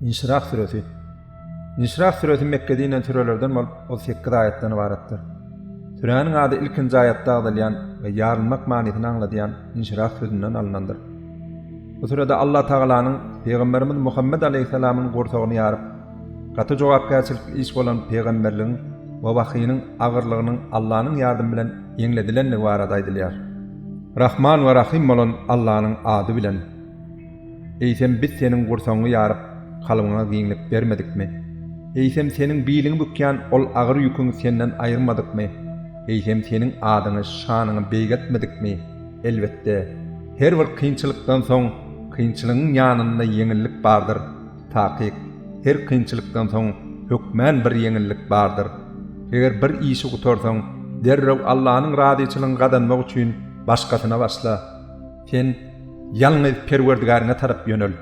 Inşirah süresi. Inşirah süresi Mekgede inen sürelerden bolup, ol sekiz aýatdan ybaratdyr. Süräniň ady ilkinji aýatda agzalýan we ýarylmak manysyny aňladýan inşirah sözünden alnandyr. Bu sürede Allah Tagalanyň Pygamberimiz Muhammet aleýhissalamyň gursagyny ýaryp, gaty jogapkärçilikli iş bolan pygamberligiň we wahynyň agyrlygynyň Allanyň ýardymy bilen ýeňledilendigi barada aýdylýar. Rahman we Rahym bolan Allanyň ady bilen. Eýsem biz seniň gursagyňy ýaryp, kalbyňa giňlik bermedikmi? Eýsem seniň biliňi bükýän ol agyr ýüküňi senden aýyrmadykmy? Eýsem seniň adyňy, şanyňy beýgeltmedikmi? Elbetde, her bir kynçylykdan soň, kynçylygyň ýanynda ýeňillik bardyr. Takyk, her kynçylykdan soň hökmän bir ýeňillik bardyr. Eger bir işi gutarsaň, derrew Allanyň razyçylygyny gazanmak üçin başgasyna başla. Sen ýalňyz Perwerdigäriňe tarap ýönel.